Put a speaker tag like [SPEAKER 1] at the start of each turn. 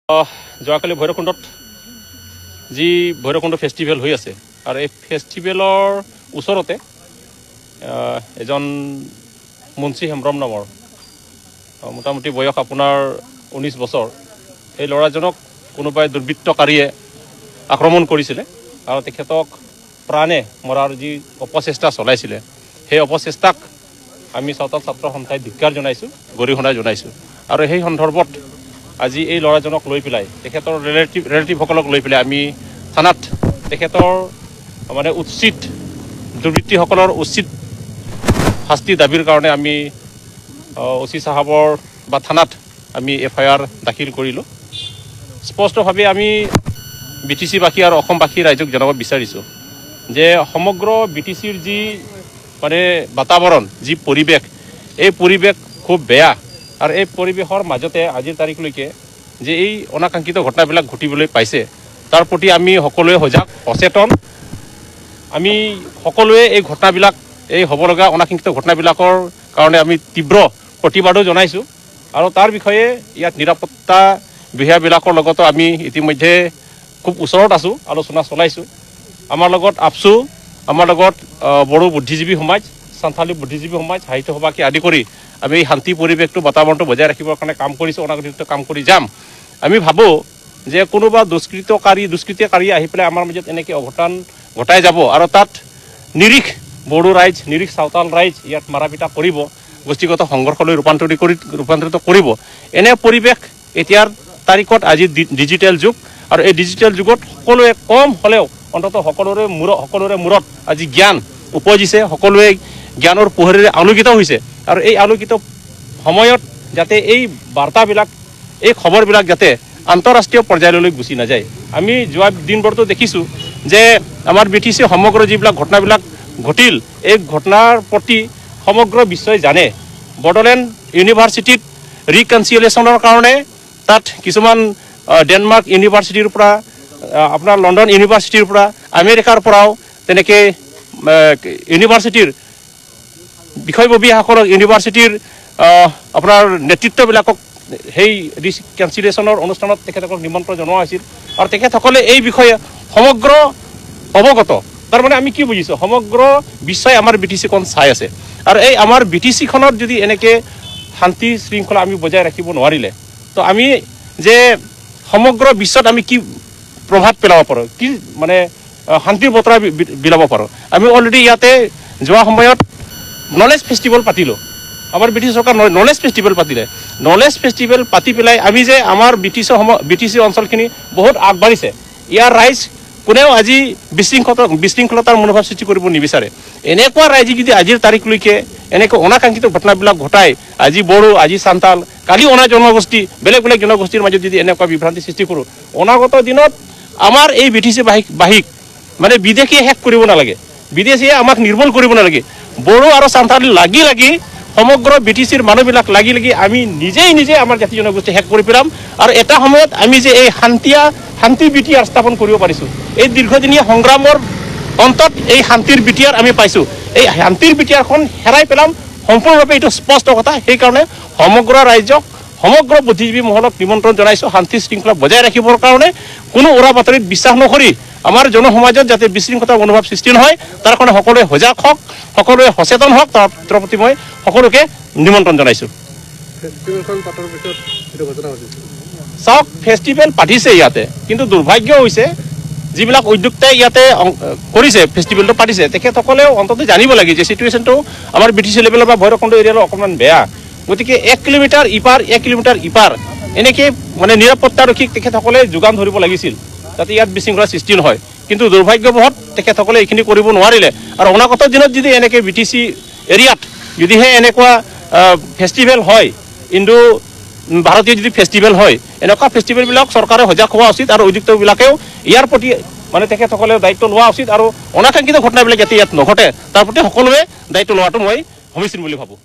[SPEAKER 1] যোৱাকালি ভৈৰৱকুণ্ডত যি ভৈৰৱকুণ্ড ফেষ্টিভেল হৈ আছে আৰু এই ফেষ্টিভেলৰ ওচৰতে এজন মুন্সী হেমব্ৰম নামৰ মোটামুটি বয়স আপোনাৰ 19 বছৰ, এই ল'ৰাজনক কোনোবাই দুৰ্বৃত্তকাৰীয়ে আক্ৰমণ কৰিছিলে আৰু তেখেতক প্ৰাণে মৰাৰ যি অপচেষ্টা চলাইছিলে, সেই অপচেষ্টাক আমি চাওতাল ছাত্ৰ সন্থাই ধিক্কাৰ জনাইছোঁ, গৰিহণা জনাইছোঁ। আৰু সেই সন্দৰ্ভত আজি এই ল'ৰাজনক লৈ পেলাই, তেখেতৰ ৰিলেটিভসকলক লৈ পেলাই আমি থানাত তেখেতৰ মানে উচিত দুৰ্বৃত্তীসকলৰ উচিত শাস্তি দাবীৰ কাৰণে আমি অ' চি চাহাবৰ বা থানাত আমি এফআইআৰ দাখিল কৰিলোঁ। স্পষ্টভাৱে আমি বিটিচিবাসী আৰু অসমবাসী ৰাইজক জনাব বিচাৰিছোঁ যে সমগ্ৰ বিটিচিৰ যি মানে বাতাবৰণ, যি পৰিৱেশ, এই পৰিৱেশ খুব বেয়া। আৰু এই পৰিৱেশৰ মাজতে আজিৰ তাৰিখলৈকে যে এই অনাকাংক্ষিত ঘটনাবিলাক ঘটিবলৈ পাইছে, তাৰ প্ৰতি আমি সকলোৱে সজাগ, সচেতন। আমি সকলোৱে এই ঘটনাবিলাক, এই হ'ব লগা অনাকাংক্ষিত ঘটনাবিলাকৰ কাৰণে আমি তীব্ৰ প্ৰতিবাদো জনাইছোঁ। আৰু তাৰ বিষয়ে ইয়াত নিৰাপত্তা বিষয়াবিলাকৰ লগতো আমি ইতিমধ্যে খুব ওচৰত আছোঁ, আলোচনা চলাইছোঁ। আমাৰ লগত আবছু, আমাৰ লগত বড়ো বুদ্ধিজীৱী সমাজ, চান্থালী বুদ্ধিজীৱী সমাজ, সাহিত্য সভাকে আদি কৰি আমি এই শান্তি পৰিৱেশটো, বাতাবৰণটো বজাই ৰাখিবৰ কাৰণে কাম কৰিছোঁ, অনাগত কাম কৰি যাম। আমি ভাবোঁ যে কোনোবা দুষ্কৃতিকাৰী আহি পেলাই আমাৰ মাজত এনেকৈ অঘটন ঘটাই যাব আৰু তাত নিৰীহ বড়ো ৰাইজ, নিৰীহ চাওতাল ৰাইজ ইয়াত মাৰাপিটা কৰিব, গোষ্ঠীগত সংঘৰ্ষলৈ ৰূপান্তৰিত কৰিব, এনে পৰিৱেশ এতিয়াৰ তাৰিখত আজি ডিজিটেল যুগ আৰু এই ডিজিটেল যুগত সকলোৱে কম হ'লেও অন্ততঃ সকলোৰে মূৰত আজি জ্ঞান উপজিছে, সকলোৱে জ্ঞানৰ পোহৰেৰে আলোকিত হৈছে। আৰু এই আলোকিত সময়ত যাতে এই বাৰ্তাবিলাক, এই খবৰবিলাক যাতে আন্তঃৰাষ্ট্ৰীয় পৰ্যায়লৈ গুচি নাযায়। আমি যোৱা দিনবোৰতো দেখিছোঁ যে আমাৰ বিটিচি সমগ্ৰ যিবিলাক ঘটনাবিলাক ঘটিল, এই ঘটনাৰ প্ৰতি সমগ্ৰ বিশ্বই জানে। বড়োলেণ্ড ইউনিভাৰ্চিটিত ৰিকনচিলেশ্যনৰ কাৰণে তাত কিছুমান ডেনমাৰ্ক ইউনিভাৰ্চিটিৰ পৰা, আপোনাৰ লণ্ডন ইউনিভাৰ্চিটিৰ পৰা, আমেৰিকাৰ পৰাও তেনেকৈ ইউনিভাৰ্চিটিৰ বিষয়ববীয়াসকলক, ইউনিভাৰ্চিটিৰ আপোনাৰ নেতৃত্ববিলাকক সেই ৰিকনচিলেশ্যনৰ অনুষ্ঠানত তেখেতসকলক নিমন্ত্ৰণ জনোৱা হৈছিল আৰু তেখেতসকলে এই বিষয়ে সমগ্ৰ অৱগত। তাৰমানে আমি কি বুজিছোঁ, সমগ্ৰ বিশ্বই আমাৰ বিটিচিখন চাই আছে। আৰু এই আমাৰ বিটিচিখনত যদি এনেকৈ শান্তি শৃংখলা আমি বজাই ৰাখিব নোৱাৰিলে, তো আমি যে সমগ্ৰ বিশ্বত আমি কি প্ৰভাৱ পেলাব পাৰোঁ, কি মানে শান্তিৰ বতৰা বিলাব পাৰোঁ। আমি অলৰেডি ইয়াতে যোৱা সময়ত নলেজ ফেষ্টিভেল পাতিলোঁ, আমাৰ ব্ৰিটিছ চৰকাৰ নলেজ ফেষ্টিভেল পাতিলে। নলেজ ফেষ্টিভেল পাতি পেলাই আমি যে আমাৰ ব্ৰিটিছৰ সময় বিটিচি অঞ্চলখিনি বহুত আগবাঢ়িছে, ইয়াৰ ৰাইজ কোনেও আজি বিশৃংখলতাৰ মনোভাৱ সৃষ্টি কৰিব নিবিচাৰে। এনেকুৱা ৰাইজে যদি আজিৰ তাৰিখলৈকে এনেকৈ অনাকাংক্ষিত ঘটনাবিলাক ঘটাই, আজি বড়ো, আজি চান্তাল, কালি অনা জনগোষ্ঠী, বেলেগ বেলেগ জনগোষ্ঠীৰ মাজত যদি এনেকুৱা বিভ্ৰান্তি সৃষ্টি কৰোঁ, অনাগত দিনত আমাৰ এই বিটিচি বাহীক মানে বিদেশীয়ে শেষ কৰিব নালাগে, বিদেশীয়ে আমাক নিৰ্মূল কৰিব নালাগে। বড়ো আৰু চান্তাল লাগি লাগি সমগ্ৰ বিটিচিৰ মানুহবিলাক লাগি লাগি আমি নিজেই নিজে আমাৰ জাতি জনগোষ্ঠী শেষ কৰি পেলাম। আৰু এটা সময়ত আমি যে এই শান্তি বিটিআৰ স্থাপন কৰিব পাৰিছোঁ, এই দীৰ্ঘদিনীয়া সংগ্ৰামৰ অন্তত এই শান্তিৰ বিটিআৰ আমি পাইছোঁ, এই শান্তিৰ বিটিআৰখন হেৰাই পেলাম সম্পূৰ্ণৰূপে, এইটো স্পষ্ট কথা। সেইকাৰণে সমগ্ৰ ৰাজ্যক, সমগ্ৰ বুদ্ধিজীৱী মহলক নিমন্ত্ৰণ জনাইছোঁ শান্তি শৃংখলা বজাই ৰাখিবৰ কাৰণে। কোনো উৰা বাতৰিত বিশ্বাস নকৰি আমাৰ জনসমাজত যাতে বিশৃংখলতাৰ মনোভাৱ সৃষ্টি নহয়, তাৰ কাৰণে সকলোৱে সজাগ হওক, সকলোৱে সচেতন হওক, তাৰ প্ৰতি মই সকলোকে নিমন্ত্ৰণ জনাইছোঁ। চাওক, ফেষ্টিভেল পাতিছে ইয়াতে, কিন্তু দুৰ্ভাগ্য হৈছে যিবিলাক উদ্যোক্তাই ইয়াতে কৰিছে, ফেষ্টিভেলটো পাতিছে, তেখেতসকলেও অন্ততঃ জানিব লাগে যে চিটুৱেশ্যনটো আমাৰ বিটিচি লেভেলৰ বা ভৈৰৱকুণ্ড এৰিয়াৰ অকণমান বেয়া। গতিকে 1 কিলোমিটাৰ ইপাৰ, 1 কিলোমিটাৰ ইপাৰ এনেকৈ মানে নিৰাপত্তাৰক্ষীক তেখেতসকলে যোগান ধৰিব লাগিছিল, যাতে ইয়াত বিশৃংখলা সৃষ্টি নহয়। কিন্তু দুৰ্ভাগ্যবশত তেখেতসকলে এইখিনি কৰিব নোৱাৰিলে। আৰু অনাগত দিনত যদি এনেকৈ বিটিচি এৰিয়াত যদিহে এনেকুৱা ফেষ্টিভেল হয়, ইণ্ডো ভাৰতীয় যদি ফেষ্টিভেল হয়, এনেকুৱা ফেষ্টিভেলবিলাক চৰকাৰে সজাগ হোৱা উচিত আৰু উদ্যোক্তাবিলাকেও ইয়াৰ প্ৰতি মানে তেখেতসকলে দায়িত্ব লোৱা উচিত আৰু অনাকাংক্ষিত ঘটনাবিলাক যাতে ইয়াত নঘটে তাৰ প্ৰতি সকলোৱে দায়িত্ব লোৱাটো মই সমীচীন বুলি ভাবোঁ।